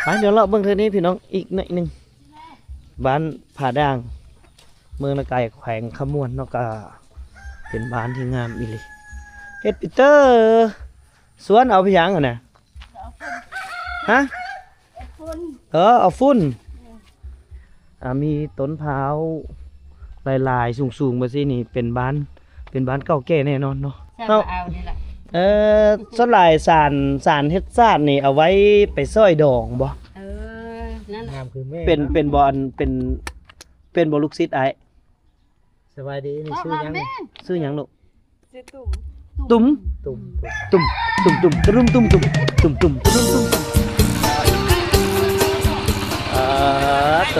ໄປ ດຽວເລາະເບິ່ງເທື່ອນີ້ພີ່ນ້ອງ ອີກໜ້ອຍໜຶ່ງ. ບ້ານຜາດ່າງ ເມືອງນາກາຍ ແຂວງຄຳມ່ວນເນາະ ກໍເປັນບ້ານທີ່ງາມອີ່ຫຼີ. ເຮັດປີເຕີ ສວນເອົາໄປຫຍັງຫັ້ນນະ? ຮະ? ເອົາຝຸ່ນ ເອີ ເອົາຝຸ່ນ. ອ່າ ມີຕົ້ນພ້າວຫຼາຍໆ ສູງໆ ແບບຊີ້ນີ້ ເປັນບ້ານ ເປັນບ້ານເກົ່າແກ່ແນ່ນອນເນາະ. ເອົານີ້ລະ ເອີ ສ່ວນຫຼາຍສານ ສານເຮັດສາດນີ້ ເອົາໄວ້ໄປຊ່ອຍດອງບໍ່? ເອີ ນັ້ນ ງາມຄືແມ່ ເປັນ ເປັນບໍ່ ອັນ ເປັນ ເປັນບໍ່ລູກສິດອ້າຍ? ສະບາຍດີ ນີ້ຊື່ຫຍັງ? ຊື່ຫຍັງລູກ? ຊື່ຕຸ້ມ ຕຸ້ມ ຕຸ້ມ ຕຸ້ມ ຕຸ້ມ ຕຸ້ມ ຕຸ້ມ ຕຸ້ມ ຕຸ້ມ ຕຸ້ມ ຕຸ້ມ ຕຸ້ມ ຕຸ້ມ ອ່າ ໂຕ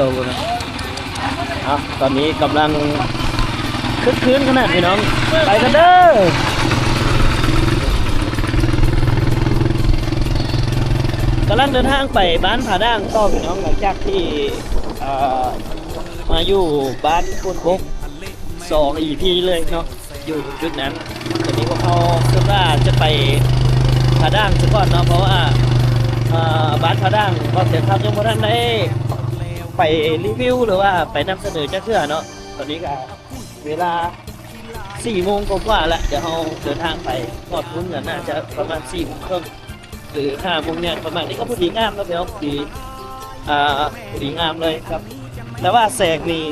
ເອົາ ຕອນນີ້ກຳລັງຄຶກຄື້ນຂະໜາດພີ່ນ້ອງ ໄປກັນເດີ. ກຳລັງເດີນທາງໄປບ້ານຜາດ່າງຕໍ່ພີ່ນ້ອງ ຫຼັງຈາກທີ່ ເອີ ມາຢູ່ບ້ານໂພນບົກ ສອງອີພີເລີຍເນາະ ຢູ່ຈຸດນັ້ນ. ຕອນນີ້ພວກເຮົາຄິດວ່າຈະໄປຜາດ່າງຊະກ່ອນເນາະ ເພາະວ່າ ເອີ ບ້ານຜາດ່າງ ເວົ້າແຕ່ເຊົ້າຍັງບໍ່ທັນໄດ້ໄປຣີວິວ ຫຼືວ່າໄປນຳສະເໜີຈັກເທື່ອເນາະ. ຕອນນີ້ກໍເວລາສີ່ໂມງກວ່າໆ ແລ້ວ ດຽວເຮົາເດີນທາງໄປຮອດພຸ້ນກໍໜ້າຈະປະມານສີ່ໂມງເຄິ່ງ ຫຼືຫ້າໂມງແລງປະມານນີ້ ກໍພໍດີງາມເນາະພີ່ນ້ອງ ພໍດີ ອ່າ ພໍດີງາມເລີຍຄັບ. ແຕ່ວ່າແສງນີ້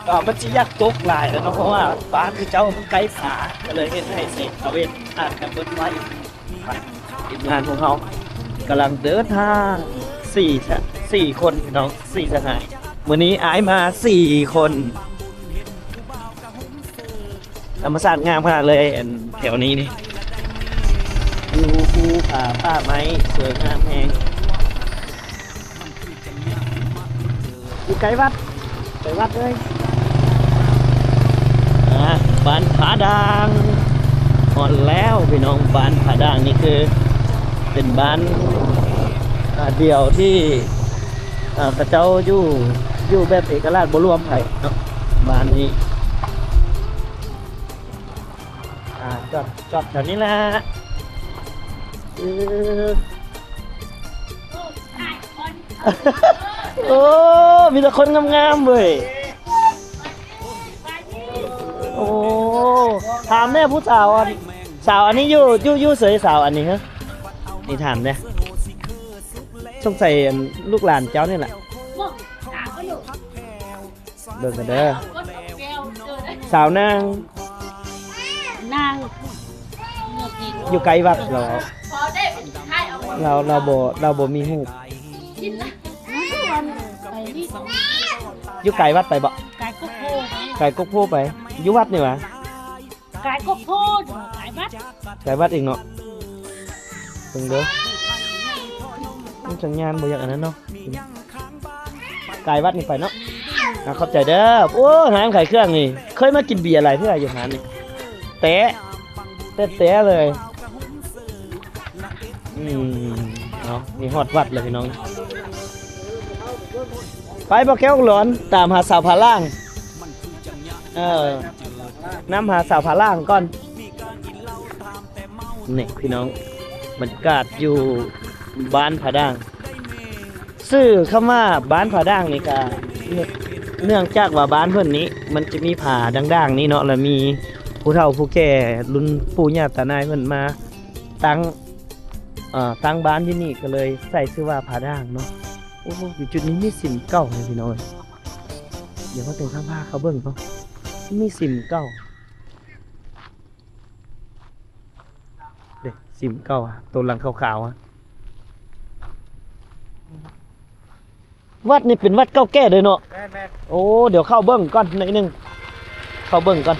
ກໍມັນຊິຢາກຕົກຫຼາຍແລ້ວເນາະ ເພາະວ່າບ້ານເຂົາເຈົ້າມັນໃກ້ຜາ ກໍເລີຍເຮັດໃຫ້ແສງຕາເວັນອາດຈະເບິດໄວ. ທີມງານຂອງເຮົາກຳລັງເດີນທາງ ສີ່ ສີ່ຄົນພີ່ນ້ອງ ສີ່ສະຫາຍ. ມື້ນີ້ອ້າຍມາສີ່ຄົນ. ທຳມະຊາດງາມຂະໜາດເລີຍ ອັນແຖວນີ້ນີ້ ພູ ພູຜາ ປ່າໄມ້ ສວຍງາມແຮງ. ຢູ່ໃກ້ວັດ ໃກ້ວັດເລີຍ. ອ່າ ບ້ານຜາດ່າງ ຮອດແລ້ວພີ່ນ້ອງ. ບ້ານຜາດ່າງນີ້ຄືເປັນບ້ານ ອ່າ ດຽວທີ່ ອ່າ ເຂົາເຈົ້າຢູ່ ຢູ່ແບບເອກະລາດ ບໍ່ລວມໃຜເນາະ ບ້ານນີ້. ອ່າ ຈອດ ຈອດແຖວນີ້ແຫຼະ. ເອີ ໂອ້ ມີແຕ່ຄົນງາມໆເວີຍ. ໂອ້ ຖາມແດ່ຜູ້ສາວ ອັນ ສາວອັນນີ້ຢູ່ ຢູ່ ຢູ່ໃສສາວອັນນີ້? ຮະ ນີ້ຖາມແດ່ ສົງໄສ ອັນ ລູກຫຼານເຈົ້ານີ້ແຫຼະ. ເບິ່ງກັນເດີ ສາວນາງ ນາງ ຢູ່ໃກ້ວັດ ລາວ ລາວ ລາວບໍ່ ລາວບໍ່ມີຮູບ. ຢູ່ໄກວັດໄປບໍ່? ໄກກົກໂພໄປ ຢູ່ວັດນີ້ຫວາ? ກາຍກໍໂພດ ກາຍວັດ ກາຍວັດອີກເນາະ. ເບິ່ງເດີ ມັນສັນຍານບໍ່ຢາກອັນນັ້ນເນາະ. ກາຍວັດນີ້ໄປເນາະ. ອ່າ ຂອບໃຈເດີ. ໂອ້ ຮ້ານຂາຍເຄື່ອງນີ້ ເຄີຍມາກິນເບຍຫຼາຍເທື່ອຢູ່ຮ້ານນີ້ ແຕະ ແຕະເລີຍ. ອືມ ເອົາ ນີ້ຮອດວັດແລ້ວພີ່ນ້ອງ. ໄປ ບໍ່ແກ້ວຫຼອນ ຕາມຫາສາວຜາລ່າງ. ເອີ ນຳຫາສາວຜາລ່າງກ່ອນ. ນີ້ພີ່ນ້ອງ ບັນຍາກາດຢູ່ບ້ານຜາດ່າງ. ຊື່ຄຳວ່າບ້ານຜາດ່າງນີ້ກະ ເນື່ອງຈາກວ່າບ້ານເພິ່ນນີ້ ມັນຈະມີຜາດ່າງໆນີ້ເນາະ ແລ້ວມີຜູ້ເຖົ້າຜູ້ແກ່ລຸ້ນປູ່ຍ່າຕານາຍເພິ່ນມາ ຕັ້ງ ເອີ ຕັ້ງບ້ານຢູ່ນີ້ ກໍເລີຍໃສ່ຊື່ວ່າຜາດ່າງເນາະ. ໂອ້ ຢູ່ຈຸດນີ້ມີສິມເກົ່າເລີຍພີ່ນ້ອງ. ດຽວເຮົາຕ້ອງພາເຂົາເບິ່ງເນາະ ມີສິມເກົ່າເດ້. ສິມເກົ່າ ໂຕຫຼັງຂາວໆ ອະ. ວັດນີ້ເປັນວັດເກົ່າແກ່ເດ້ເນາະ. ແມ່ນໆ. ໂອ້ ດຽວເຂົ້າເບິ່ງກ່ອນໜ້ອຍໜຶ່ງ ເຂົ້າເບິ່ງກ່ອນ.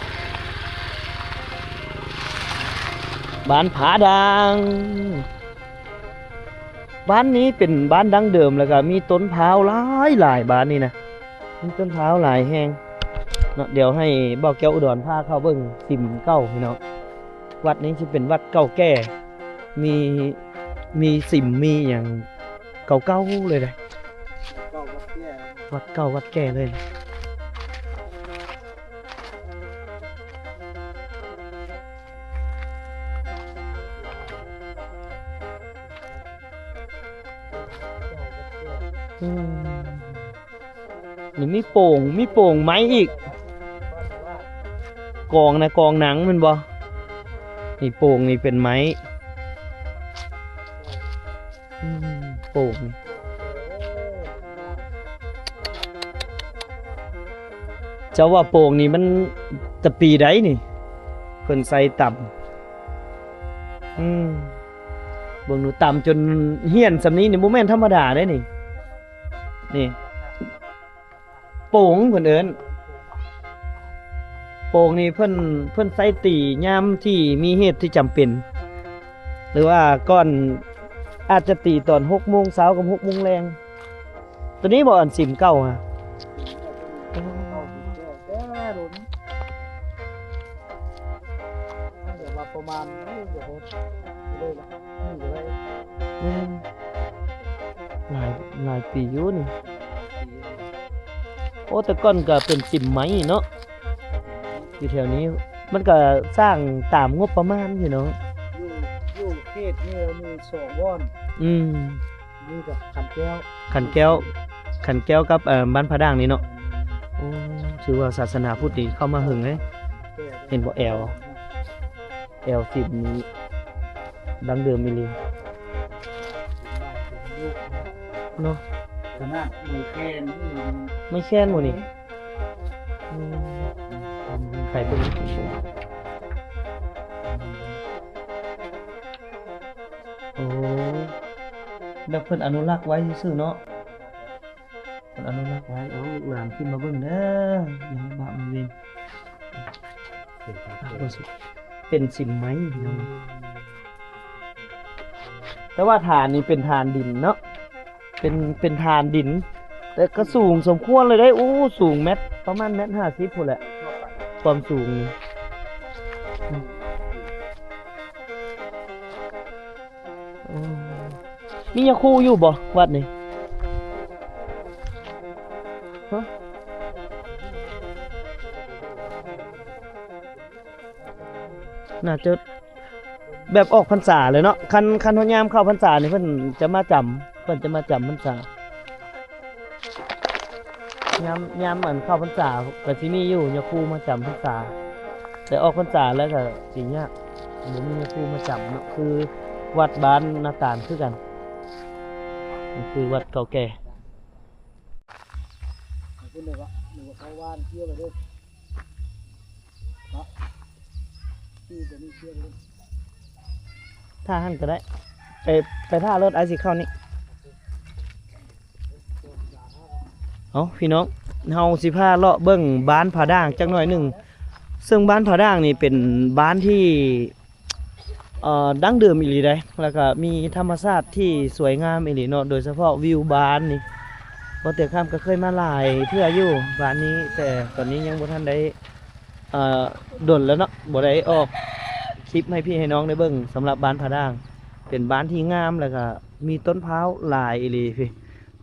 ບ້ານຜາດ່າງ ບ້ານນີ້ເປັນບ້ານດັ້ງເດີມ ແລ້ວກໍມີຕົ້ນພ້າວຫຼາຍໆ ບ້ານນີ້ນະ ມີຕົ້ນພ້າວຫຼາຍແຮງເນາະ. ດຽວໃຫ້ບ່າວແກ້ວອຸດອນພາເຂົ້າເບິ່ງສິມເກົ່າພີ່ນ້ອງ. ວັດນີ້ຊິເປັນວັດເກົ່າແກ່ ມີ ມີສິມ ມີຫຍັງເກົ່າໆເລີຍເດ້. ເກົ່າວັດແກ່ ວັດເກົ່າວັດແກ່ເລີຍ. ອືມ ນີ້ມີໂປ່ງ ມີໂປ່ງໄມ້ອີກ ກອງນະ ກອງໜັງແມ່ນບໍ່? ນີ້ໂປ່ງນີ້ເປັນໄມ້ ອືມ ໂປ່ງນີ້ ເຈົ້າວ່າໂປ່ງນີ້ມັນແຕ່ປີໃດນີ້ ເພິ່ນໃສ່ຕຳ ອືມ ເບິ່ງດູ ຕຳຈົນຫ້ຽນສ່ຳນີ້ນີ້ ບໍ່ແມ່ນທຳມະດາເດ້ນີ້ ນີ້ ໂປ່ງເພິ່ນເອີ້ນ ໂປ່ງນີ້ເພິ່ນ ເພິ່ນໃຊ້ຕີຍາມທີ່ມີເຫດທີ່ຈຳເປັນ ຫຼືວ່າກ່ອນ ອາດຈະຕີຕອນຫົກໂມງເຊົ້າກັບຫົກໂມງແລງ ໂຕນີ້ບໍ່ ອັນສິມເກົ່າຫະ? ປະມານ ອືມ ຫຼາຍ ຫຼາຍປີຢູ່ນີ້ ໂອ້ ແຕ່ກ່ອນກະເປັນສິມໄມ້ເນາະ ຢູ່ແຖວນີ້ ມັນກະສ້າງຕາມງົບປະມານຢູ່ເນາະ ຢູ່ ຢູ່ເຂດນີ້ມີສອງບ່ອນ ອືມ ມີແບບຂັນແກ້ວ ຂັນແກ້ວ ຂັນແກ້ວກັບ ເອີ ບ້ານຜາດ່າງນີ້ເນາະ ໂອ້ ຖືວ່າສາສະໜາພຸດນີ້ເຂົ້າມາເຫິງເດ້ ເຫັນບໍ່ ແອວ ແອວສິມນີ້ ດັ້ງເດີມອີ່ຫຼີເນາະ ຂະໜາດໄມ້ແຄນ ໄມ້ແຄນບໍ່ນີ້? ອືມ ໄປເບິ່ງ ໂອ້ ແບບເພິ່ນອະນຸລັກໄວ້ຊື່ໆເນາະ ເພິ່ນອະນຸລັກໄວ້ ເອົາລູກຫຼານຂຶ້ນມາເບິ່ງເດີ ຢ່າໃຫ້ບາບມັນເວນ ເປັນສິມໄມ້ພີ່ນ້ອງ ແຕ່ວ່າຖານນີ້ເປັນຖານດິນເນາະ ເປັນ ເປັນຖານດິນ ແຕ່ກໍສູງສົມຄວນເລີຍເດ້ ໂອ້ ສູງແມັດ ປະມານແມັດຫ້າສິບພຸ້ນແຫຼະ ຄວາມສູງນີ້ ອືມ ມີຍາຄູຢູ່ບໍ່ວັດນີ້? ຮະ? ໜ້າຈະແບບອອກພັນສາແຫຼະເນາະ ຄັນ ຄັນຮອດຍາມເຂົ້າພັນສານີ້ເພິ່ນຈະມາຈຳ ເພິ່ນຈະມາຈຳພັນສາ ຍາມ ຍາມອັນເຂົ້າພັນສາກໍຊິມີຢູ່ຍາຄູມາຈຳພັນສາ ແຕ່ອອກພັນສາແລ້ວກໍຊິຍາກ ບໍ່ມີຍາຄູມາຈຳເນາະ ຄືວັດບ້ານນາຕານຄືກັນ ນີ້ຄືວັດເກົ່າແກ່ ຖ້າຫັ້ນກໍໄດ້ ໄປ ໄປຖ້າລົດ ອ້າຍຊິເຂົ້ານີ້ ເອົາ ພີ່ນ້ອງ ເຮົາຊິພາເລາະເບິ່ງບ້ານຜາດ່າງຈັກໜ້ອຍໜຶ່ງ ເຊິ່ງບ້ານຜາດ່າງນີ້ເປັນບ້ານທີ່ ເອີ ດັ້ງເດີມອີ່ຫຼີໃດ໋ ແລ້ວກໍມີທຳມະຊາດທີ່ສວຍງາມອີ່ຫຼີເນາະ ໂດຍສະເພາະວິວບ້ານນີ້ ບໍ່ເຕີຄຳກໍເຄີຍມາຫຼາຍເທື່ອຢູ່ບ້ານນີ້ ແຕ່ຕອນນີ້ຍັງບໍ່ທັນໄດ້ ເອີ ດົນແລ້ວເນາະ ບໍ່ໄດ້ອອກຄລິບໃຫ້ພີ່ໃຫ້ນ້ອງໄດ້ເບິ່ງ ສຳລັບບ້ານຜາດ່າງ ເປັນບ້ານທີ່ງາມ ແລ້ວກໍມີຕົ້ນພ້າວຫຼາຍອີ່ຫຼີພີ້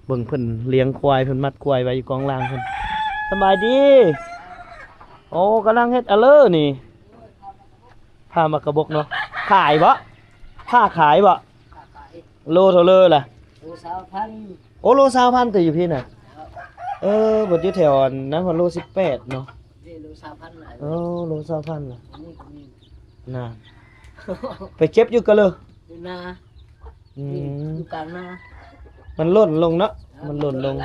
ເບິ່ງເພິ່ນລ້ຽງຄວາຍ ເພິ່ນມັດຄວາຍໄວ້ຢູ່ກ້ອງລ່າງພຸ້ນ ສະບາຍດີ ໂອ້ ກຳລັງເຮັດອະເລີນີ້ ພາມາກະບົກເນາະ ຂາຍບໍ່? ຄ້າຂາຍບໍ່? ໂລເທົ່າເລີລະ? ໂລຊາວພັນ ໂອ້ ໂລຊາວພັນ ແຕ່ຢູ່ພີ້ນະ ເອີ ບໍ່ຢູ່ແຖວອັນນັ້ນ ໂລສິບແປດເນາະ ນີ້ໂລຊາວພັນ ເອີ ໂລຊາວພັນລະ ອັນນີ້ກໍມີ ນາ ໄປເກັບຢູ່ກະເລີ ຢູ່ນາ ອືມ ຢູ່ກາງນາ ມັນຫຼົ່ນລົງເນາະ ມັນຫຼົ່ນລົງ ຍ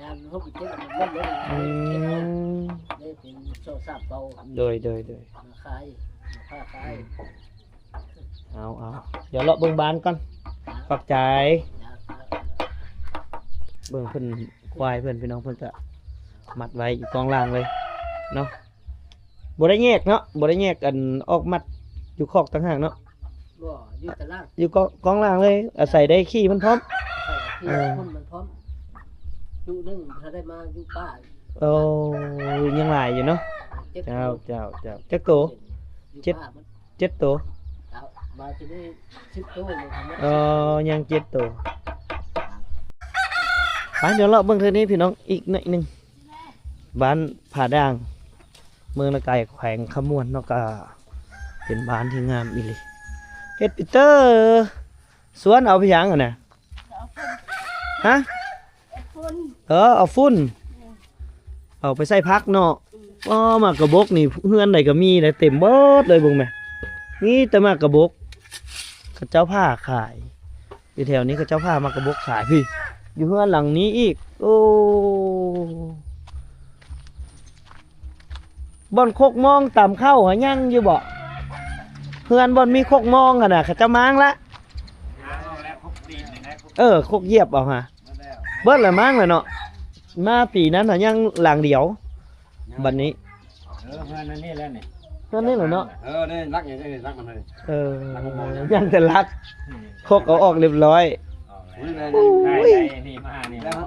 າມເຮົາໄປເກັບມັນຫຼົ່ນລົງ ອືມ ໄດ້ເປັນສອງສາມໂຕ ໂດຍ ໂດຍ ໂດຍ ມາຂາຍ ມາຄ້າຂາຍ ອືມ ເອົາ ເອົາ ດຽວເລາະເບິ່ງບ້ານກ່ອນ ຂອບໃຈ ເບິ່ງເພິ່ນ ຄວາຍເພິ່ນ ພີ່ນ້ອງ ເພິ່ນກະມັດໄວ້ຢູ່ກ້ອງລ່າງເລີຍເນາະ ບໍ່ໄດ້ແຍກເນາະ ບໍ່ໄດ້ແຍກ ອັນ ອອກມັດຢູ່ຄອກຕ່າງຫາກເນາະ ບໍ່ ຢູ່ຕະລ່າງ ຢູ່ກ້ອງ ກ້ອງລ່າງເລີຍ ອາໄສໄດ້ຂີ້ມັນພ້ອມ ອາໄສໄດ້ຂີ້ ເອີ ມັນພ້ອມ ຈຸໜຶ່ງ ຖ້າໄດ້ມາຢູ່ປ່າ ໂອ້ ຍັງຫຼາຍຢູ່ເນາະ ເຈັດ ເຈົ້າ ໂຕ ເຈົ້າ ເຈົ້າ ຈັກໂຕ? ຢູ່ ເຈັດ ປ່າມັນ ເຈັດໂຕ ເຈົ້າ ມາທີ່ນີ້ສິບໂຕເລີຍ ເອີ ຍັງເຈັດໂຕ ໄປ ດຽວເລາະເບິ່ງເທື່ອນີ້ພີ່ນ້ອງ ອີກໜ້ອຍໜຶ່ງ ບ້ານຜາດ່າງ ເມືອງນາກາຍ ແຂວງຄຳມ່ວນເນາະ ກະເປັນບ້ານທີ່ງາມອີ່ຫຼີ ເຮັດປີເຕີ ສວນເອົາໄປຫຍັງຫັ້ນນະ? ຮະ? ເອີ ເອົາຝຸ່ນ ເອົາໄປໃສ່ຜັກເນາະ. ອໍ ໝາກກະບົກນີ້ເຮືອນໃດກໍມີເດ້ ເຕັມເບິດເລີຍ ເບິ່ງແມະ ມີແຕ່ໝາກກະບົກ ເຂົາເຈົ້າຜ່າຂາຍ. ຢູ່ແຖວນີ້ເຂົາເຈົ້າຜ່າໝາກກະບົກຂາຍ. ພີ້ ຢູ່ເຮືອນຫຼັງນີ້ອີກ. ໂອ້ ບ່ອນຄົກມອງຕຳເຂົ້າຫາຍັງຢູ່ບໍ່? ເຮືອນບ່ອນມີຄົກມອງຫັ້ນນະ ເຂົາເຈົ້າມ້າງລະ. ເອີ ຄົກຢຽບເອົາຫາ ເບິດລະມັ້ງລະເນາະ. ມາປີນັ້ນຫາຍັງຫຼັງດຽວ. ບັດນີ້ ເອີ ເຮືອນອັນນີ້ແຫຼະນີ້ ເຮືອນນີ້ແຫຼະເນາະ. ເອີ ນີ້ຫຼັກຫຍັງນີ້ ຫຼັກມັນເລີຍ. ເອີ ຍັງແຕ່ຫຼັກ ຄົກເອົາອອກລຽບລ້ອຍ. ອອກແລ້ວ ໂອ້ຍ ໄດ້ ໄດ້ນີ້ມານີ້ ແລ້ວ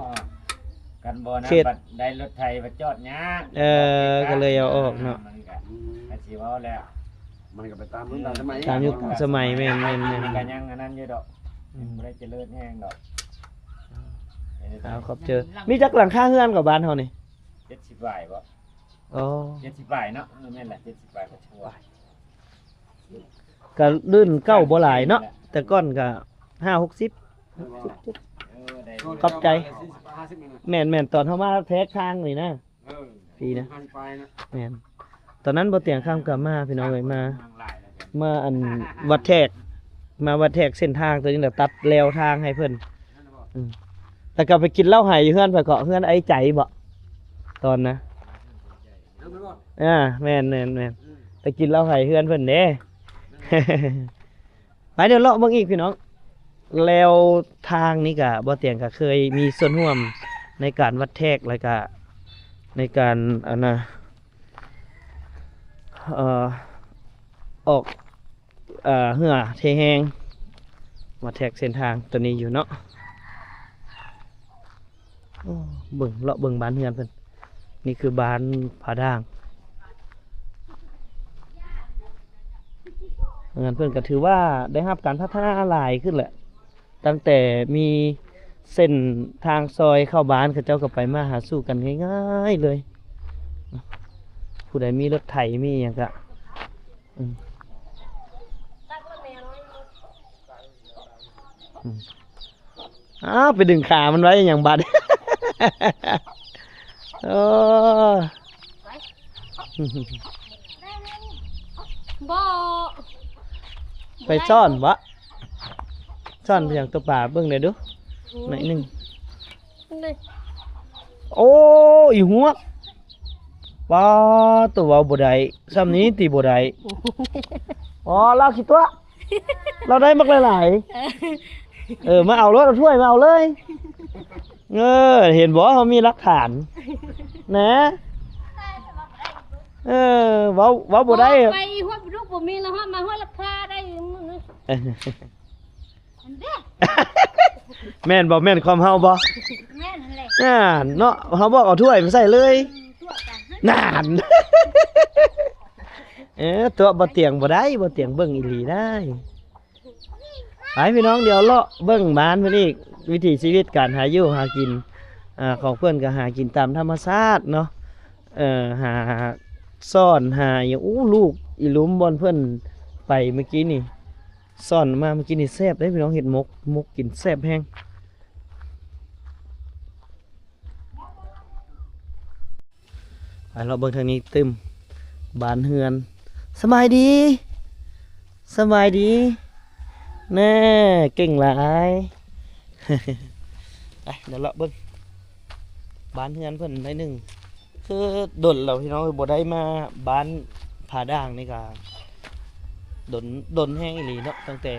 ກັນບໍ່ນັ້ນ ເຂດ ບັດໄດ້ລົດໄຖບັດຈອດຍາກ. ເອີ ກໍເລີຍເອົາອອກເນາະ. ມັນກໍ ອືມ ກໍຊິເວົ້າແລ້ວ ມັນກໍໄປຕາມຍຸກຕາມສະໄໝ ຕາມຍຸກຕາມສະໄໝ. ແມ່ນໆໆ ມັນກໍຍັງອັນນັ້ນຢູ່ດອກ ອືມ ບໍ່ໄດ້ຈະເລີນແຮງດອກ. ເອົາ ຂອບໃຈ. ມີຈັກຫຼັງຄາເຮືອນກໍບ້ານເຮົານີ້? ເຈັດສິບປາຍບໍ່? ອໍ ເຈັດສິບປາຍເນາະ. ເອີ ແມ່ນແຫຼະ ເຈັດສິບປາຍກວ່າ. ກໍລຸ້ນເກົ່າບໍ່ຫຼາຍເນາະ ແຕ່ກ່ອນກໍຫ້າຫົກສິບ. ເອີ ໄດ້ ຂອບໃຈ. ແມ່ນໆ ຕອນເຮົາມາແທກທາງນີ້ນະ ເອີ ປີນະ ຫ້າສິບປາຍນະ. ແມ່ນ ຕອນນັ້ນບໍ່ຕຽງຄຳກໍມາ ພີ່ນ້ອງເອີຍ ມາ ມາອັນວັດແທກ ມາວັດແທກເສັ້ນທາງຕົວນີ້ແຫຼະ ຕັດແລວທາງໃຫ້ເພິ່ນ. ອືມ ແລ້ວກໍໄປກິນເຫຼົ້າໄຫຢູ່ເຮືອນໃຜເກາະ ເຮືອນໄອ້ໃຈບໍ່ ຕອນນະ. ອ່າ ແມ່ນໆໆ ໄປກິນເຫຼົ້າໄຫເຮືອນເພິ່ນເດ້. ໄປ ດຽວເລາະເບິ່ງອີກ ພີ່ນ້ອງ. ແລ້ວທາງນີ້ກະ ບໍ່ຕຽງກະເຄີຍມີສ່ວນຮ່ວມໃນການວັດແທກ ແລ້ວກະໃນການ ອັນນະ ເອີ ອອກ ເອີ ເຮືອເທແຮງ ມາແທກເສັ້ນທາງຕົວນີ້ຢູ່ເນາະ. ໂອ້ ເບິ່ງ ເລາະເບິ່ງບ້ານເຮືອນເພິ່ນ. ນີ້ຄືບ້ານຜາດ່າງ. ເຮືອນເພິ່ນກໍຖືວ່າໄດ້ຮັບການພັດທະນາຫຼາຍຂຶ້ນແຫຼະ. ຕັ້ງແຕ່ມີເສັ້ນທາງຊອຍເຂົ້າບ້ານ ເຂົາເຈົ້າກໍໄປມາຫາສູ່ກັນງ່າຍໆເລີຍ. ຜູ້ໃດມີລົດໄຖ ມີຫຍັງກະ ອືມ ອືມ ອ້າວ ໄປດຶງຂາມັນໄວ້ຫຍັງບັດ. ເອີ ບໍ່ ໄປຊ້ອນບໍ່? ຊ້ອນໄປຫຍັງຕົວປາ ເບິ່ງແດ່ດູ ອືມ ໜ້ອຍໜຶ່ງ. ນີ້ ໂອ້ ອີຫວກ ປາດ ຕົວະ ເວົ້າບໍ່ໄດ້ ຊ່ຳນີ້ຕິບໍ່ໄດ້. ອໍ ລາວຂີ້ຕົວະ ລາວໄດ້ບັກຫຼາຍໆ. ເອີ ມາເອົາໂລດ ເອົາຖ້ວຍມາເອົາເລີຍ. ເອີ ເຫັນບໍ່ ເຮົາມີຫຼັກຖານນະ. ເອີ ເວົ້າ ເວົ້າບໍ່ໄດ້ ໄປຮອດບໍ່ມີລະ ຮອດມາຮອດລະພາໄດ້. ແມ່ນບໍ່ ແມ່ນຄວາມເຮົາບໍ່? ແມ່ນຫັ້ນແຫຼະ ນັ້ນເນາະ ເຮົາບອກເອົາຖ້ວຍມາໃສ່ເລີຍ. ນັ້ນ ເອີ ຕົວະບໍ່ຕຽງບໍ່ໄດ້ ບໍ່ຕຽງເບິ່ງອີ່ຫຼີໄດ້. ໄປພີ່ນ້ອງ ດຽວເລາະເບິ່ງບ້ານເພິ່ນອີກ ວິຖີຊີວິດການຫາຢູ່ຫາກິນ ອາ ຂອງເພິ່ນກໍຫາກິນຕາມທຳມະຊາດເນາະ. ເອີ ຫາຊ້ອນຫາຫຍັງ ໂອ້ ລູກອີລຸມບ່ອນເພິ່ນໄປເມື່ອກີ້ນີ້ ຊ້ອນມາເມື່ອກີ້ນີ້ແຊບເດ້ພີ່ນ້ອງ ເຮັດໝົກ ໝົກກິນແຊບແຮງ. ໄປເລາະເບິ່ງທາງນີ້ຕື່ມ ບ້ານເຮືອນ. ສະບາຍດີ ສະບາຍດີ ແນ່ ເກັ່ງຫຼາຍ. ໄປ ດຽວເລາະເບິ່ງບ້ານເຮືອນເພິ່ນໜ້ອຍໜຶ່ງ. ຄືດົນແລ້ວພີ່ນ້ອງເອີຍ ບໍ່ໄດ້ມາບ້ານຜາດ່າງນີ້ກະດົນ ດົນແຮງອີ່ຫຼີເນາະ ຕັ້ງແຕ່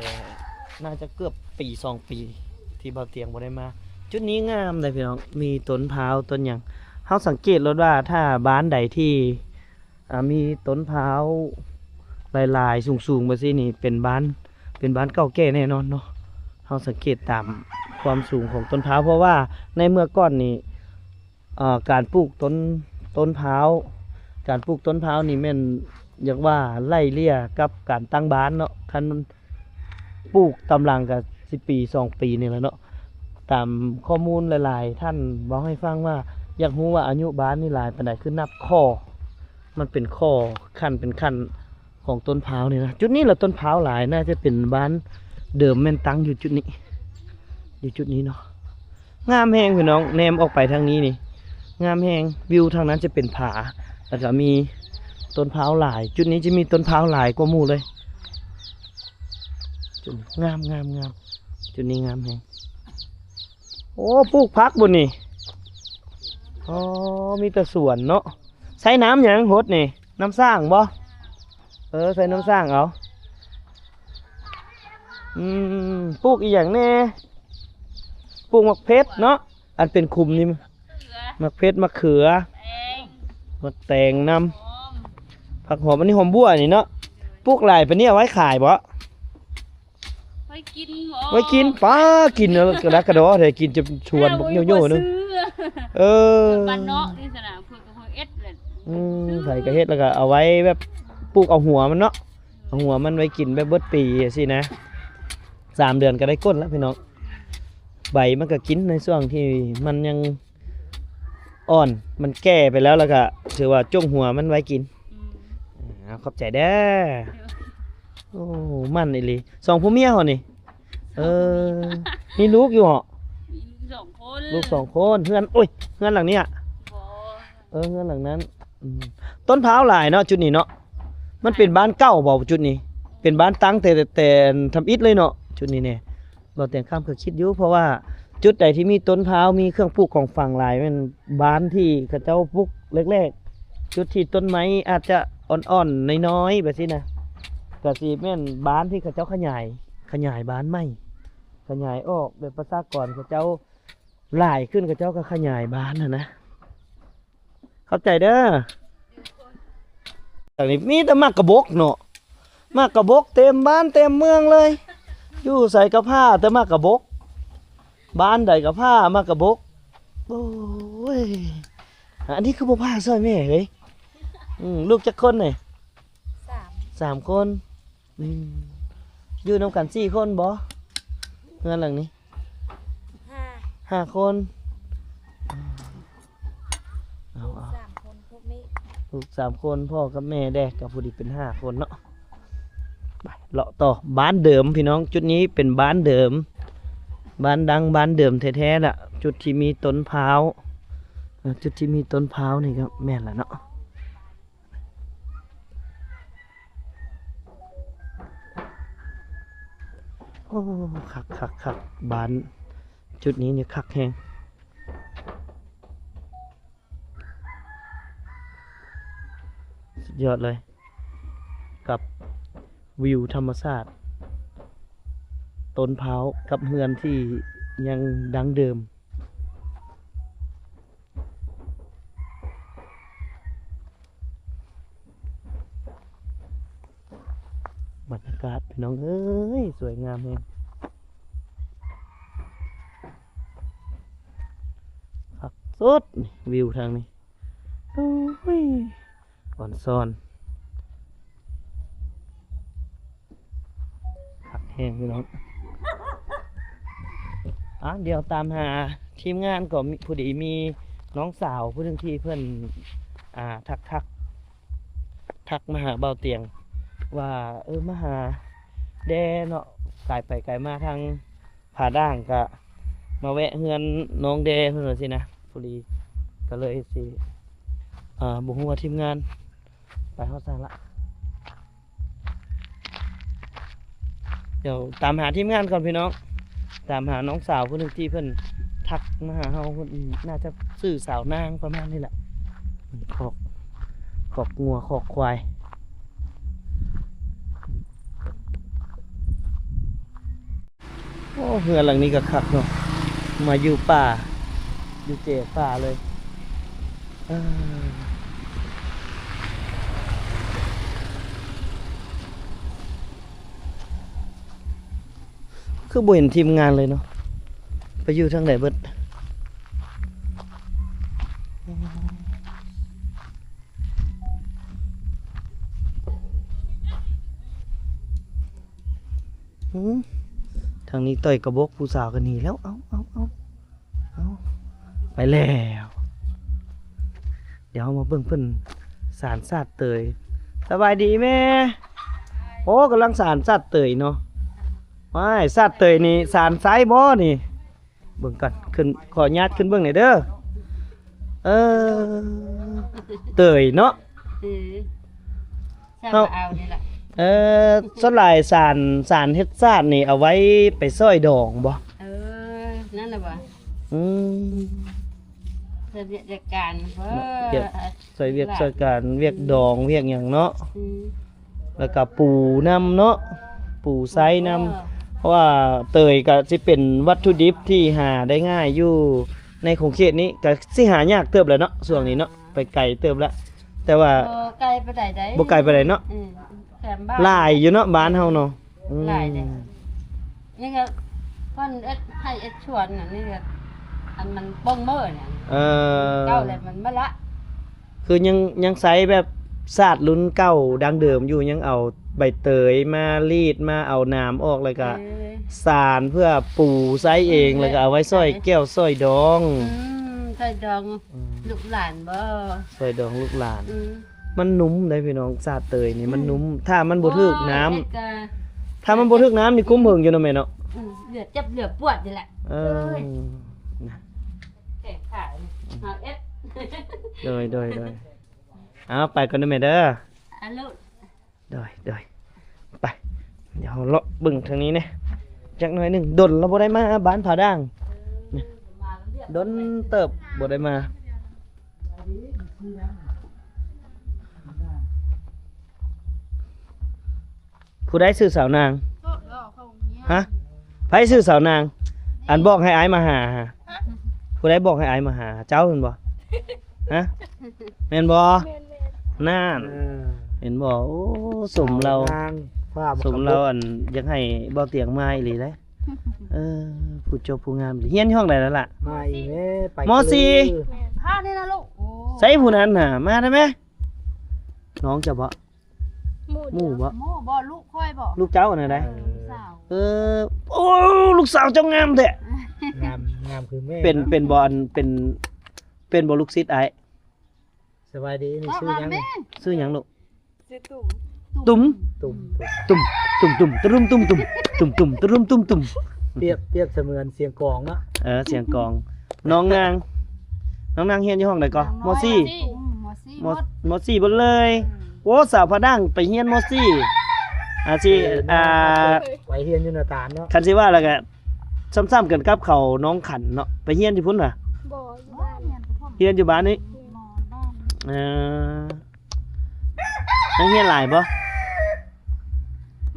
ໜ້າຈະເກືອບປີສອງປີ ທີ່ບ່າວຕຽງບໍ່ໄດ້ມາ. ຈຸດນີ້ງາມເດ້ພີ່ນ້ອງ ມີຕົ້ນພ້າວຕົ້ນຫຍັງ. ເຮົາສັງເກດໂລດວ່າ ຖ້າບ້ານໃດທີ່ ອ່າ ມີຕົ້ນພ້າວຫຼາຍໆ ສູງໆ ແບບຊີ້ນີ້ ເປັນບ້ານ ເປັນບ້ານເກົ່າແກ່ແນ່ນອນເນາະ. ເຮົາສັງເກດຕາມຄວາມສູງຂອງຕົ້ນພ້າວ ເພາະວ່າໃນເມື່ອກ່ອນນີ້ ເອີ ການປູກຕົ້ນ ຕົ້ນພ້າວ ການປູກຕົ້ນພ້າວນີ້ແມ່ນ ຢາກວ່າໄລ່ເລ່ຍກັບການຕັ້ງບ້ານເນາະ. ຄັນປູກຕາມຫຼັງກໍຊິປີສອງປີນີ້ແຫຼະເນາະ. ຕາມຂໍ້ມູນຫຼາຍໆ ທ່ານເວົ້າໃຫ້ຟັງວ່າ ຢາກຮູ້ວ່າອາຍຸບ້ານນີ້ຫຼາຍປານໃດ ຄືນັບຂໍ້ ມັນເປັນຂໍ້ ຂັ້ນເປັນຂັ້ນຂອງຕົ້ນພ້າວນີ້ນະ. ຈຸດນີ້ລະຕົ້ນພ້າວຫຼາຍ ໜ້າຈະເປັນບ້ານເດີມ ແມ່ນຕັ້ງຢູ່ຈຸດນີ້ ຢູ່ຈຸດນີ້ເນາະ. ງາມແຮງພີ່ນ້ອງ ແນມອອກໄປທາງນີ້ນີ້ ງາມແຮງ. ວິວທາງນັ້ນຈະເປັນຜາ ແລ້ວກໍມີຕົ້ນພ້າວຫຼາຍ. ຈຸດນີ້ຈະມີຕົ້ນພ້າວຫຼາຍກວ່າໝູ່ເລີຍ. ຈຸດນີ້ງາມໆໆ ຈຸດນີ້ງາມແຮງ. ໂອ້ ປູກຜັກບໍ່ນີ້? ອໍ ມີແຕ່ສວນເນາະ. ໃຊ້ນ້ຳຫຍັງຫົດນີ້? ນ້ຳສ້າງບໍ່? ເອີ ໃສ່ນ້ຳສ້າງເອົາ. ອືມ ປູກອີ່ຫຍັງແດ່? ປູກໝາກເຜັດເນາະ ອັນເປັນຂຸມນີ້ ໝາກເຜັດ ໝາກເຂືອ ແຕງ ໝາກແຕງນຳ ຫອມ ຜັກຫອມ. ອັນນີ້ຫອມບົ່ວນີ້ເນາະ. ປູກຫຼາຍປານນີ້ເອົາໄວ້ຂາຍບໍ່? ໄວ້ກິນບໍ? ໄວ້ກິນ ປ້າ ກິນແລ້ວກະດັກກະດໍແທ້ ກິນຈົນຊວນບັກໂຍໂຍ່ໜຶ່ງ. ເອີ ບ້ານນອກນີ້ຊັ້ນນະ ເພິ່ນກໍເຮັດແຫຼະ. ອືມ ໃຜກໍເຮັດ ແລ້ວກໍເອົາໄວ້ແບບປູກເອົາຫົວມັນເນາະ ເອົາຫົວມັນໄວ້ກິນແບບເບິດປີຈັ່ງຊີ້ນະ. ສາມເດືອນກໍໄດ້ກົ້ນແລ້ວພີ່ນ້ອງ. ໃບມັນກໍກິນໃນຊ່ວງທີ່ມັນຍັງອ່ອນ ມັນແກ່ໄປແລ້ວ ແລ້ວກໍຖືວ່າຈົ່ງຫົວມັນໄວ້ກິນ. ອືມ ເອົາ ຂອບໃຈເດີ. ໂອ້ ໝັ້ນອີ່ຫຼີ ສອງຜົວເມຍເຮົານີ້. ເອີ ມີລູກຢູ່ເຫາະ? ມີລູກສອງຄົນ ລູກສອງຄົນ. ເຮືອນ ໂອ້ຍ ເຮືອນຫຼັງນີ້ອະ? ບໍ່ ເອີ ເຮືອນຫຼັງນັ້ນ. ອືມ ຕົ້ນພ້າວຫຼາຍເນາະຈຸດນີ້ເນາະ. ມັນເປັນບ້ານເກົ່າບໍ່ຈຸດນີ້? ເປັນບ້ານຕັ້ງແຕ່ ແຕ່ທຳອິດເລີຍເນາະຈຸດນີ້ແນ່. ບໍ່ແຕ່ງຄຳກໍຄິດຢູ່ ເພາະວ່າຈຸດໃດທີ່ມີຕົ້ນພ້າວ ມີເຄື່ອງປູກຂອງຝັງຫຼາຍ ແມ່ນບ້ານທີ່ເຂົາເຈົ້າປຸກແລກໆ ຈຸດທີ່ຕົ້ນໄມ້ອາດຈະອ່ອນໆ ນ້ອຍໆ ແບບຊີ້ນະ ກໍຊິແມ່ນບ້ານທີ່ເຂົາເຈົ້າຂະຫຍາຍ ຂະຫຍາຍບ້ານໃໝ່ ຂະຫຍາຍອອກ ແບບປະຊາກອນເຂົາເຈົ້າຫຼາຍຂຶ້ນ ເຂົາເຈົ້າກໍຂະຫຍາຍບ້ານຫັ້ນນະ. ຂອບໃຈເດີ. ອັນນີ້ມີແຕ່ໝາກກະບົກເນາະ ໝາກກະບົກເຕັມບ້ານເຕັມເມືອງເລີຍ. ຢູ່ໃສກໍຜ່າແຕ່ໝາກກະບົກ ບ້ານໃດກໍຜ່າໝາກກະບົກ. ໂອ້ຍ ອັນນີ້ຄືບໍ່ຜ່າຊ່ອຍແມ່ເຮີ້ຍ? ອືມ ລູກຈັກຄົນນີ້? ສາມ ສາມຄົນ. ອືມ ຢູ່ນຳກັນສີ່ຄົນບໍ່ ເຮືອນຫຼັງນີ້? ຫ້າ ຫ້າຄົນ. ອືມ ເອົາ ເອົາ ສາມຄົນ ພວກນີ້ ລູກສາມຄົນ ພໍ່ກັບແມ່ແດ່ ກໍພໍດີເປັນຫ້າຄົນເນາະ. ໄປເລາະຕໍ່ ບ້ານເດີມພີ່ນ້ອງ ຈຸດນີ້ເປັນບ້ານເດີມ ບ້ານດັງ ບ້ານເດີມແທ້ໆລະ ຈຸດທີ່ມີຕົ້ນພ້າວ ເອີ ຈຸດທີ່ມີຕົ້ນພ້າວນີ້ກໍແມ່ນລະເນາະ. ໂອ້ ຄັກໆໆ ບ້ານຈຸດນີ້ນີ້ຄັກແຮງ ສຸດຍອດເລີຍ ກັບວິວທຳມະຊາດ ຕົ້ນພ້າວກັບເຮືອນທີ່ຍັງດັ້ງເດີມ. ບັນຍາກາດພີ່ນ້ອງເອີຍ ສວຍງາມແຮງ ຄັກສຸດ ວິວທາງນີ້ ໂອ້ຍ ອອນຊອນ ຄັກແຮງພີ່ນ້ອງ. ອ່າ ດຽວຕາມຫາທີມງານ ກໍມີ ພໍດີມີນ້ອງສາວຜູ້ໜຶ່ງທີ່ເພິ່ນ ອ່າ ທັກ ທັກ ທັກມາຫາບ່າວຕຽງວ່າ ເອີ ມາຫາແດ່ເນາະ ກາຍໄປກາຍມາທາງ ຜາດ່າງ ກະມາແວະເຮືອນນ້ອງແດ່ເພິ່ນວ່າຊີ້ນະ ພໍດີ ກະເລີຍຊິ ອ່າ ບໍ່ຮູ້ວ່າທີມງານໄປຮອດໃສລະ. ດຽວຕາມຫາທີມງານກ່ອນພີ່ນ້ອງ ຕາມຫານ້ອງສາວຜູ້ໜຶ່ງທີ່ເພິ່ນທັກມາຫາເຮົາ ເພິ່ນໜ້າຈະຊື່ສາວນາງປະມານນີ້ແຫຼະ ຄອກ ຄອກງົວ ຄອກຄວາຍ. ໂອ້ ເຮືອນຫຼັງນີ້ກໍຄັກເນາະ ມາຢູ່ປ່າ ຢູ່ເຈປ່າເລີຍ. ເອີ ຄືບໍ່ເຫັນທີມງານເລີຍເນາະ ໄປຢູ່ທາງໃດເບິດ? ຫື ທາງນີ້ຕ່ອຍກະບົກ ຜູ້ສາວກໍໜີແລ້ວ ເອົາ ເອົາ ເອົາ ເອົາ ໄປແລ້ວ. ດຽວເຮົາມາເບິ່ງເພິ່ນສານສາດເຕີຍ. ສະບາຍດີແມ່. ໂອ້ ກຳລັງສານສາດເຕີຍເນາະ. ວ້າຍ ສາດເຕີຍນີ້ສານໄຊບໍ່ນີ້? ເບິ່ງກ່ອນ ຂຶ້ນ ຂໍອະນຸຍາດຂຶ້ນເບິ່ງໜ່ອຍເດີ. ເອີ ເຕີຍເນາະ. ເອີ ຊ່າງ ເອົາ ເອົານີ້ລະ. ເອີ ສ່ວນຫຼາຍສານ ສານເຮັດສາດນີ້ເອົາໄວ້ໄປຊ່ອຍດອງບໍ່? ເອີ ນັ້ນລະບໍ່? ອືມ ຊ່ອຍວຽກຊ່ອຍການ. ເອີ ວຽກ ຊ່ອຍວຽກຊ່ອຍການ ວຽກດອງ ວຽກຫຍັງເນາະ. ອືມ ແລ້ວກໍປູນຳເນາະ ປູໄຊນຳ. ເອີ ເພາະວ່າເຕີຍກໍຊິເປັນວັດຖຸດິບທີ່ຫາໄດ້ງ່າຍຢູ່ໃນຂົງເຂດນີ້ ກໍຊິຫາຍາກເຕີບແຫຼະເນາະ ຊ່ວງນີ້ເນາະ. ໄປໄກເຕີບລະ ແຕ່ວ່າ ບໍ່ໄກປານໃດໄດ໋. ບໍ່ໄກປານໃດເນາະ. ອືມ ແຖມບ້ານ ຫຼາຍຢູ່ເນາະ ບ້ານເຮົາເນາະ. ອືມ ຫຼາຍເດ້. ນີ້ກໍເພິ່ນເຮັດໄຮ່ເຮັດສວນ ອັນນີ້ກໍ ອັນມັນປົງເມີ້ນີ້. ເອີ ເກົ່າແລ້ວມັນມາລະ ຄືຍັງ ຍັງໃຊ້ແບບສາດລຸ້ນເກົ່າດັ້ງເດີມຢູ່ ຍັງເອົາໃບເຕີຍມາລີດ ມາເອົາໜາມອອກ ແລ້ວກໍ ເອີ ສານເພື່ອປູໃຊ້ເອງ ອືມ ແລ້ວກໍເອົາໄວ້ຊ່ອຍແກ້ວຊ່ອຍດອງ. ອືມ ຊ່ອຍດອງ ອືມ ລູກຫຼານບໍ? ຊ່ອຍດອງລູກຫຼານ. ອືມ ມັນນຸ້ມເດ້ພີ່ນ້ອງ ສາດເຕີຍນີ້ມັນນຸ້ມ. ອືມ ຖ້າມັນບໍ່ຖືກນ້ຳ ເຮັດກະ ຖ້າມັນບໍ່ຖືກນ້ຳນີ້ກຸ້ມເຫິງຢູ່ເນາະແມ່ເນາະ. ອືມ ເຫຼືອເຈັບເຫຼືອປວດນີ້ແຫຼະ. ເອີ ແຂງຂາເຮົາເອັດ. ໂດຍ ໂດຍ ໂດຍ. ເອົາ ໄປກ່ອນເດີແມ່ເດີ. ອາ ໂລດ. ໂດຍ ໂດຍ ໄປ ດຽວເຮົາເລາະເບິ່ງທາງນີ້ແດ່ຈັກໜ້ອຍໜຶ່ງ. ດົນລະບໍ່ໄດ້ມາບ້ານຜາດ່າງ ດົນເຕີບບໍ່ໄດ້ມາ. ຜູ້ໃດຊື່ສາວນາງ? ຮະ? ໃຜຊື່ສາວນາງ? ອັນບອກໃຫ້ອ້າຍມາຫາ ຜູ້ໃດບອກໃຫ້ອ້າຍມາຫາ? ເຈົ້າແມ່ນບໍ່? ຮະ? ແມ່ນບໍ່? ແມ່ນໆ ນັ້ນ ເອີ ເຫັນບໍ່? ໂອ້ ສົມລາວ ສາວນາງ ສົມລາວ ອັນ ຢາກໃຫ້ເບົາຕຽງມາອີ່ຫຼີເດ້. ເອີ ຜູ້ຈົບຜູ້ງາມ ຮຽນຫ້ອງໃດແລ້ວລະ? ມາອີກແລ້ວ ໄປ ມໍສີ່ ແມ່ນ ພານີ້ນະລູກ. ໂອ້ ໃສຜູ້ນັ້ນນະ? ມາໄດ້ໄໝ? ນ້ອງເຈົ້າບໍ? ໝູ່ ໝູ່ບໍ? ໝູ່ບໍ? ລູກຂ້ອຍບໍ? ລູກເຈົ້າຫັ້ນນະໄດ໋. ເອີ ສາວ ເອີ ໂອ້ ລູກສາວເຈົ້າງາມແທ້. ງາມ ງາມຄືແມ່ ເປັນ ເນາະ ເປັນບໍ່ ອັນ ເປັນ ເປັນບໍ່ລູກສິດອ້າຍ? ສະບາຍດີ ນີ້ຊື່ຫຍັງ? ຊື່ຫຍັງລູກ? ຊື່ຕຸ້ມ ຕຸ້ມ ຕຸ້ມ ຕຸ້ມ ຕຸ້ມ ຕຸ້ມ ຕຸ້ມ ຕຸ້ມ ຕຸ້ມ ຕຸ້ມ ຕຸ້ມ ຕຸ້ມ ຕຸ້ມ ຕຸ້ມ ຕຸ້ມ ຕຸ້ມ ຕຸ້ມ ປຽບ ປຽບສະເໝືອນສຽງກອງເນາະ. ເອີ ສຽງກອງ. ນ້ອງນາງ ນ້ອງນາງຮຽນຢູ່ຫ້ອງໃດກໍ? ມໍສີ່ ມໍສີ່ ມໍສີ່ເບິດເລີຍ. ໂອ້ ສາວຜາດ່າງໄປຮຽນມໍສີ່ ອາ ຊິ ເອີ ອ່າ ໄປຮຽນຢູ່ໜ້າຕານເນາະ. ຄັນຊິວ່າແລ້ວກໍຊ້ຳໆກັນກັບເຂົານ້ອງຂັນເນາະ ໄປຮຽນຢູ່ພຸ້ນຫວາ? ບໍ່ ຢູ່ບ້ານ ຮຽນຢູ່ບ້ານນີ້. ເອີ ນັກຮຽນຫຼາຍບໍ່?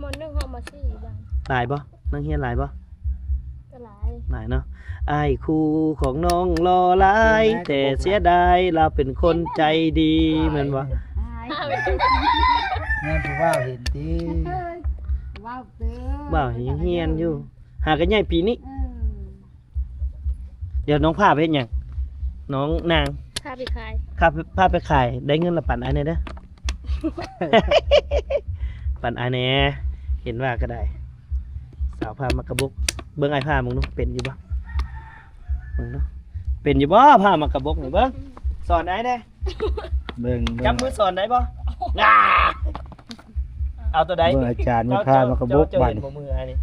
ມໍໜຶ່ງຮອດມໍສີ່ບ້ານ. ຫຼາຍບໍ່? ນັກຮຽນຫຼາຍບໍ່? ກໍຫຼາຍ ຫຼາຍເນາະ. ອ້າຍຄູຂອງນ້ອງຫຼໍ່ຫຼາຍ ແຕ່ເສຍດາຍລາວເປັນຄົນໃຈດີ ແມ່ນບໍ່? ຍາມຜູ້ບ່າວເຫັນຕິ ວ້າວເຕີ ບ່າວຍັງຮຽນຢູ່ ຫາກໍໃຫຍ່ປີນີ້. ເອີ ດຽວນ້ອງພາໄປເຮັດຫຍັງ? ນ້ອງນາງ ພາໄປຂາຍ ພາ ພາໄປຂາຍ ໄດ້ເງິນລະປັນອ້າຍແດ່ເດີ ປັນອ້າຍແດ່. ເຫັນວ່າກໍໄດ້ ສາວພາໝາກກະບົກ. ເບິ່ງອ້າຍພາເບິ່ງດູ ເປັນຢູ່ບໍ່? ເບິ່ງດູ ເປັນຢູ່ບໍ່ ພາໝາກກະບົກນີ້? ເບິ່ງ ສອນອ້າຍແດ່. ເບິ່ງ ເບິ່ງ ຈັບມືສອນໄດ້ບໍ່? ເອົາໂຕໃດ? ເບິ່ງອາຈານມີພາໝາກກະບົກ ບາດນີ້ ເຈົ້າເຫັນບໍ່ມືອ້າຍນີ້?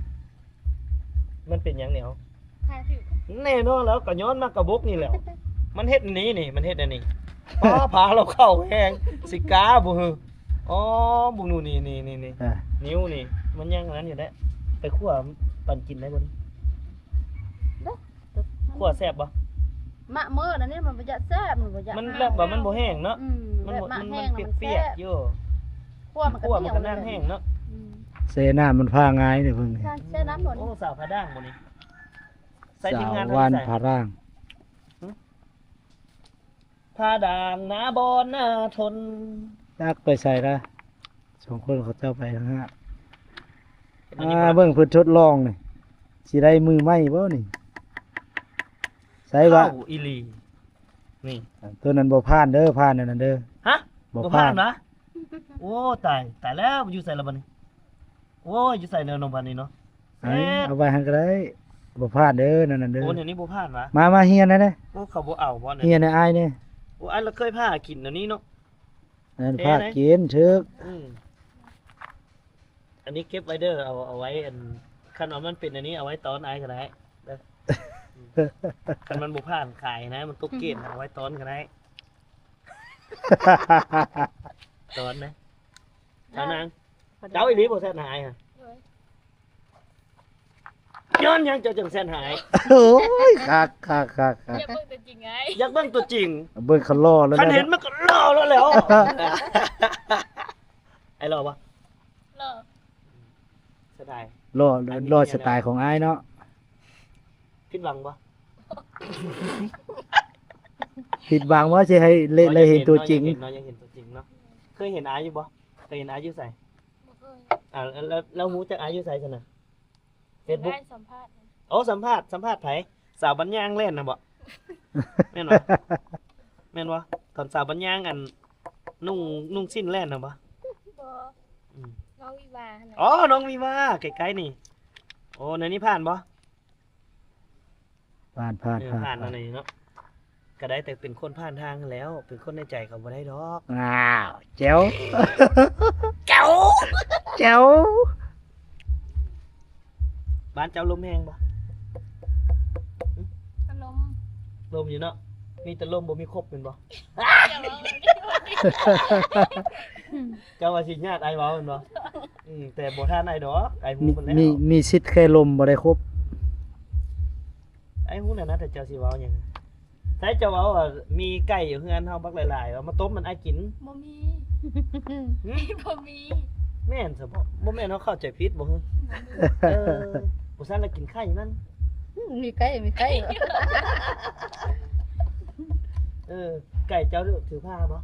ມັນເປັນຫຍັງແນວ? ແນ່ນອນແລ້ວ ກໍຍ້ອນໝາກກະບົກນີ້ແຫຼ້ວ. ມັນເຮັດອັນນີ້ນີ້ ມັນເຮັດອັນນີ້. ປ້າ ພາລາວເຂົ້າແຮງ ຊິກ້າບໍ່? ອໍ ເບິ່ງດູ ນີ້ ນີ້ ນີ້ ນີ້ ອ່າ ນິ້ວນີ້ ມັນຍັງອັນນັ້ນຢູ່ເດ້. ໄປຂົ້ວປັນກິນໄດ້ບໍ່ນີ້? ຂົ້ວແຊບບໍ່? ໝາກເມີ້ນອັນນີ້ມັນບໍ່ຢາກແຊບ ມັນບໍ່ຢາກ ມັນແບບວ່າມັນບໍ່ແຫ້ງເນາະ. ອືມ ມັນບໍ່ ແບບໝາກແຫ້ງ ມັນ ມັນ ມັນແຊບ ເປຍກໆຢູ່. ຂົ້ວມັນກໍ ຂົ້ວມັນກໍນ້ຳແຫ້ງເນາະ. ອືມ ແຊ່ນ້ຳມັນພາງ່າຍເດ້ເພິ່ນ. ແຊ່ນ້ຳໂດນ. ໂອ້ ສາວຜາດ່າງບໍ່ນີ້? ໃສ່ທີມງານເຮົາຢູ່ໃສ? ສາວວານຜາດ່າງ. ຫຶ? ຜາດ່າງນາບອນນາທົນ ຈັກໄປໃສລະ? ສອງຄົນເຂົາເຈົ້າໄປທາງນັ້ນ. ອ່າ ເບິ່ງເພິ່ນທົດລອງນີ້ ຊິໄດ້ມືໃໝ່ບໍ່ນີ້? ໃສ່ວ່າ ເຂົ້າອີ່ຫຼີນີ້. ຕົວນັ້ນບໍ່ຜ່ານເດີ ຜ່ານອັນນັ້ນເດີ. ຮະ? ບໍ່ ບໍ່ ຜ່ານ ຜ່ານຫວາ? ໂອ້ ຕາຍ ຕາຍແລ້ວ ຢູ່ໃສລະບັດນີ້? ໂອ້ຍ ຢູ່ໃສແນວເນາະບັດນີ້ເນາະ? ເອົາໄວ້ຫັ້ນກໍໄດ້ ບໍ່ຜ່ານເດີ ນັ້ນ ນັ້ນເດີ. ໂອ້ ແນວນີ້ບໍ່ຜ່ານຫວາ? ມາ ມາຮຽນແດ່. ໂອ້ ເຂົາບໍ່ເອົາບໍ່? ຮຽນໃຫ້ອ້າຍແດ່. ໂອ້ ອ້າຍລະເຄີຍພາກິນແນວນີ້ເນາະ. ນັ້ນພາກິນຖືກ. ອືມ ອັນນີ້ເກັບໄວ້ເດີ ເອົາ ເອົາໄວ້ ອັນ ຄັນວ່າມັນເປັນອັນນີ້ ເອົາໄວ້ຕອນອ້າຍກໍໄດ້ເດີ. ອືມ ຄັນມັນບໍ່ຜ່ານຂາຍນະ ມັນຕົກເກນ ເອົາໄວ້ຕອນກໍໄດ້ ຕອນນະ. ເຈົ້ານາງ ເຈົ້າອີ່ຫຼີບໍ່ແຊດຫາອ້າຍຫັ້ນ? ໂດຍ ຍ້ອນຫຍັງເຈົ້າຈຶ່ງແຊດຫາອ້າຍ? ໂອ້ຍ ຄັກໆໆໆ ຢາກເບິ່ງຕົວຈິງອ້າຍ ຢາກເບິ່ງຕົວຈິງ ເບິ່ງຄັນຫຼໍ່ແລ້ວ ຄັນເຫັນມັນກໍຫຼໍ່ແລ້ວແຫຼະ. ອ້າຍຫຼໍ່ບໍ່? ຫຼໍ່ ເສຍດາຍ ຫຼໍ່ ອັນນີ້ ຫຼໍ່ສະໄຕຂອງອ້າຍເນາະ. ຜິດຫວັງບໍ່? ຜິດຫວັງບໍ່ ຊິໃຫ້ໄດ້ເຫັນຕົວຈິງ? ຢາກເຫັນເນາະ ຢາກເຫັນຕົວຈິງເນາະ. ເຄີຍເຫັນອ້າຍຢູ່ບໍ່? ເຄີຍເຫັນອ້າຍຢູ່ໃສ? ບໍ່ເຄີຍ. ອ່າ ແລ້ວ ແລ້ວຮູ້ຈັກອ້າຍຢູ່ໃສຊັ້ນນະ? ເຟສບຸກ ໄດ້ສຳພາດ. ໂອ້ ສຳພາດ ສຳພາດໃຜ? ສາວບັນຍາງແລ່ນນະບໍ່? ແມ່ນບໍ່? ແມ່ນບໍ່? ຕອນສາວບັນຍາງ ອັນ ນຸ່ງ ນຸ່ງສິ້ນແລ່ນນະບໍ່? ບໍ່. ອືມ ນ້ອງວິວາຫັ້ນນະ. ອໍ ນ້ອງວິວາ ໃກ້ໆນີ້. ໂອ້ ໃນນີ້ຜ່ານບໍ່? ຜ່ານ ຜ່ານ ເອີ ຜ່ານ ຜ່ານ ຜ່ານ ອັນນີ້ເນາະ ກໍໄດ້ແຕ່ເປັນຄົນຜ່ານທາງຫັ້ນແຫຼ້ວ ເປັນຄົນໃນໃຈກໍບໍ່ໄດ້ດອກ. ອ້າວ ແຈ໋ວ ແຈ໋ວ ແຈ໋ວ. ບ້ານເຈົ້າລົມແຮງບໍ່? ກໍລົມ ລົມຢູ່ເນາະ ມີແຕ່ລົມບໍ່ມີຄົບແມ່ນບໍ່? ເຈົ້າວ່າຊິຍາດອ້າຍເວົ້າແມ່ນບໍ່? ອືມ ແຕ່ບໍ່ທ່ານອ້າຍດອກ ອ້າຍຮູ້ໝົດແລ້ວ. ມີ ມີສິດແຄ່ລົມບໍ່ໄດ້ຄົບ. ອ້າຍຮູ້ແລ້ວນະ ແຕ່ເຈົ້າຊິເວົ້າຫຍັງ. ໃສເຈົ້າເວົ້າວ່າມີໄກ່ຢູ່ເຮືອນເຮົາບັກຫຼາຍໆ ເອົາມາຕົ້ມມັນອ້າຍກິນ. ບໍ່ມີ. ຫຶ? ບໍ່ມີ. ແມ່ນຊະບໍ? ບໍ່ແມ່ນເຮົາເຂົ້າໃຈຜິດບໍ? ບໍ່ມີ. ເອີ ບໍ່ຊັ້ນລະກິນໄຂ່ມັນ. ອືມ ມີໄກ່ ມີໄກ່. ເອີ ໄກ່ເຈົ້າຖືພາບໍ່?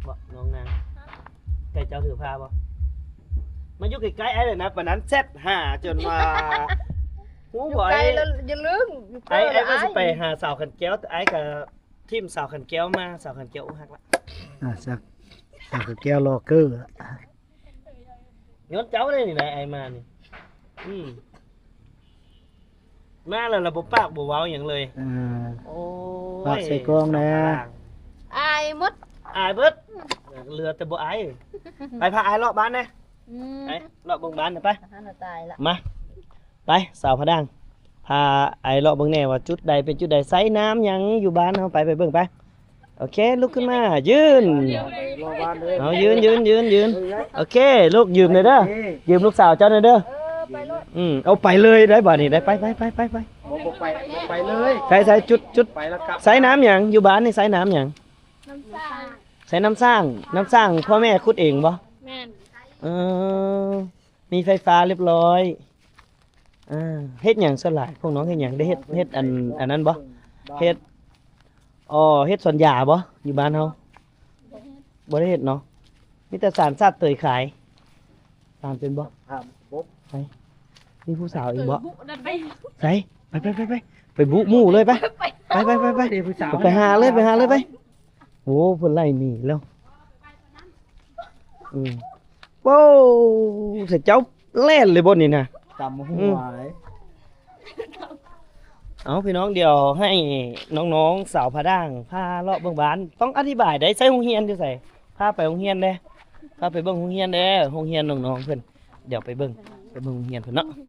ບໍ່ ນ້ອງນາງ ໃກ້ເຈົ້າຖືພາບໍ່? ມາຢູ່ໃກ້ໆອ້າຍເລີຍນະ ປານນັ້ນແຊັດຫາຈົນວ່າ ຮູ້ບໍ່ ຢູ່ໃກ້ແລ້ວຢ່າລືມ ຢູ່ໃກ້ ອ້າຍ ອ້າຍວ່າຊິໄປຫາສາວຂັນແກ້ວ ແຕ່ອ້າຍກໍຖິ້ມສາວຂັນແກ້ວມາ ສາວຂັນແກ້ວອົກຫັກລະ. ອ່າ ສາວ ສາວຂັນແກ້ວລໍເກີ້. ຍ້ອນເຈົ້າໄດ້ນີ້ນະ ອ້າຍມານີ້. ອືມ ມາແລ້ວລະບໍ່ປາກບໍ່ເວົ້າຫຍັງເລີຍ. ເອີ ໂອ້ຍ ປາກໃສ່ກ້ອງແດ່. ອາຍໝົດ ອາຍເບິດ ເຫຼືອແຕ່ບໍ່ອາຍ. ໄປພາອ້າຍເລາະບ້ານແດ່. ອືມ ໄປເລາະເບິ່ງບ້ານແດ່ ໄປ. ອາຫານຕາຍລະ ມາ ໄປ ສາວຜາດ່າງ ພາອ້າຍເລາະເບິ່ງແດ່ວ່າຈຸດໃດເປັນຈຸດໃດ ໃຊ້ນ້ຳຫຍັງຢູ່ບ້ານເຮົາ. ໄປ ໄປເບິ່ງໄປ. ໂອເຄ ລຸກຂຶ້ນມາ ຢືນ. ເອົາ ຢືນ ຢືນ ຢືນ ຢືນ. ໂອເຄ ລູກ ຢືມແດ່ເດີ ຢືມລູກສາວເຈົ້າແດ່ເດີ. ອືມ ເອົາໄປເລີຍໄດ້ບາດນີ້ ໄດ້ ໄປ ໄປ ໄປ ໄປ ໄປ. ບໍ່ ບໍ່ໄປ ບໍ່ໄປເລີຍ. ໃຊ້ ໃຊ້ຈຸດ ຈຸດ ໃຊ້ນ້ຳຫຍັງ ຢູ່ບ້ານນີ້ໃຊ້ນ້ຳຫຍັງ? ນ້ຳສ້າງ. ໃຊ້ນ້ຳສ້າງ ນ້ຳສ້າງພໍ່ແມ່ຂຸດເອງບໍ່? ແມ່ນ. ເອີ ມີໄຟຟ້າຮຽບຮ້ອຍ. ອ່າ ເຮັດຫຍັງສ່ວນຫຼາຍ ພວກນ້ອງເຮັດຫຍັງ? ໄດ້ເຮັດ ເຮັດອັນ ອັນນັ້ນບໍ່? ເຮັດ ອໍ ເຮັດສວນຢາບໍ່ ຢູ່ບ້ານເຮົາ? ບໍ່ໄດ້ເຮັດເນາະ ມີແຕ່ສານສາດເຕີຍຂາຍ. ສານເປັນບໍ່? ໄປ ມີຜູ້ສາວອີກບໍ່? ໃສ ໄປ ໄປ ໄປ ໄປ ໄປບຸໝູ່ເລີຍ ໄປ ໄປ ໄປ ໄປ ໄປ ໄປຫາເລີຍ ໄປຫາເລີຍ ໄປ. ໂອ້ ເພິ່ນໄລ່ໜີແລ້ວ. ອືມ ໂອ້ ເຈົ້າແລ່ນເລີຍບໍ່ນີ້ນະ? ຕຳຫົວເລີຍ. ເອົາ ພີ່ນ້ອງ ດຽວໃຫ້ນ້ອງໆ ສາວຜາດ່າງ ພາເລາະເບິ່ງບ້ານ. ຕ້ອງອະທິບາຍໄດ໋ ໃສໂຮງຮຽນຢູ່ໃສ? ພາໄປໂຮງຮຽນແດ່ ພາໄປເບິ່ງໂຮງຮຽນແດ່ ໂຮງຮຽນນ້ອງໆ ເພິ່ນ. ດຽວໄປເບິ່ງ ໄປເບິ່ງໂຮງຮຽນເພິ່ນເນາະ.